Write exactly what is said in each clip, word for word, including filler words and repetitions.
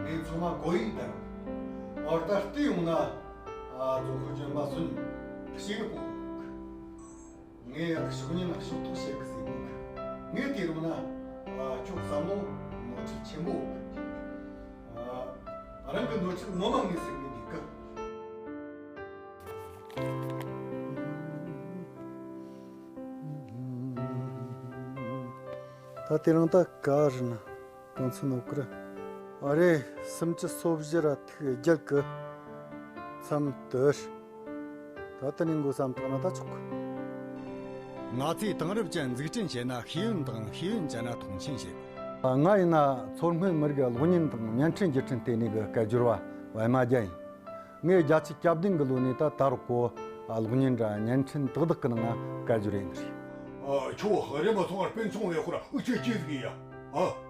ངས་ཚང་མ་གོ་ཡིན་དང་། ཨོ་ད་བལྟས་ཡོང་ན། ཨ་རྫོང་ཁོ་ཅན་པ་སུན་ཞིག་གོ། ངས་ཕྱོགས་ཉིན་ཕྱོགས་གཏོགས་བྱེད་གི་ཟེར་གོ། ངས་དེ་རུང་ན། ཨ་ཁྱོད་བསམ་བློ་ནོར་འཁྲུལ་ཆེན་པོ། ཨ་རང་གི་ནོར་འཁྲུལ་ངོ་མ་ངས་ཟེར་གི་འདུག་གི། ད་དེ་རིང་ད་ག་རེད་ན། གང་ཚོད་ནོ་ཀི་རེད། ཨ་རེ། སུམ་ཅུ་སོ་བཞི་ར་ཐིག་བརྒྱད་གི་མཚམས་དེར། ད་ལྟ་ནས་འགོ་བསམ་བཏང་ན་ད་ཆོག་གི། ང་ཚོས་དེང་རབས་ཅན་འཛུགས་སྐྲུན་བྱས་ན་ཤེས་ཡོན་དང་ཤེས་ཡོན་ཅན་ལ་མཐོང་ཆེན་བྱེད་དགོས། ང་ཡིན་ན་མཚོ་སྔོན་མི་རིགས་གློག་བརྙན་དང་བརྙན་འཕྲིན་བརྒྱུད་འཕྲིན་ལྟེ་གནས་ཀྱི་སྐད་སྒྱུར་བ་པད་མ་རྒྱལ་ཡིན། ངས་བརྒྱད་ཅུ་གྱ་བདུན་གྱི་ལོ་ནས་ད་ད་རག་གོ་གློག་བརྙན་ར་བརྙན་འཕྲིན་ཏག་ཏག་གི་ནང་ང་སྐད་སྒྱུར་ཡིན་རེད། ཨ། ཁྱོད་རེམ་མ་སོང་བར་དཔེ་མཚོན་བས་ཁོ་ར་འུ་ཆོས་ཅི་ཟིག་ཡ། ཨ།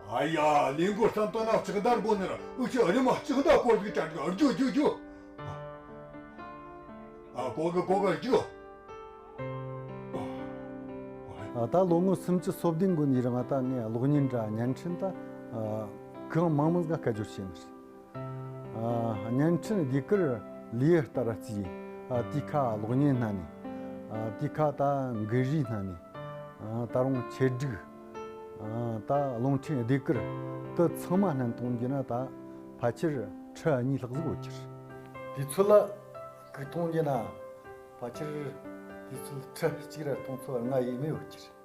ཨ་ཡ། ལས་འགོ་བརྩམས་བཏང་ན་ལྕགས་མདའ་འགོ་ནི་ར་འུ་ཆོས་རེམ་མ་ལྕགས་མདའ་སྐོར་ཟིག་དྲན་གི། རྒྱུ་རྒྱུ་རྒྱུ། ཨ། གོ་གི་གོ་གི་རྒྱུ། ཨ། ད་ལོ་ངོ་སུམ་ཅུ་སོ་བདུན་གོ་ནས་རིང་ད་ངས་གློག་བརྙན་ར་བརྙན་འཕྲིན་ད་ཨ་གང་མང་མང་ཟིག་སྐད་སྒྱུར་བྱས་ནི་རེད། ཨ། བརྙན་འཕྲིན་ཟློས་གར་ལེའུ་ལྟར་བརྩིས། ཨ། དེའི་ཁ་གློག་བརྙན་སྣ་ནས། ཨ། དེའི་ཁ་ད་འགུལ་རིས་སྣ་ནས། ཨ། ད་རུང་ཆེད་སྒྲིག། ཨ། ད་རླུང་འཕྲིན་ཟློས་གར་དེ་ཚང་མ་བསྣན་གཏོང་རྒྱུ་ན་ད་ཕལ་ཆེར་ཁྲི་གཉིས་ལྷག་ཟིག་ཡོད་རྒྱུ་རེད། དུས་ཚོད་ལ་གུག་གཏོང་རྒྱུ་ན་ཕལ་ཆེར་དུས་ཚོད་ཁྲི་གཅིག་ར་གཏོང་ཚོད་ལྔ་ཡས་མས་ཡོད་རྒྱུ་རེད།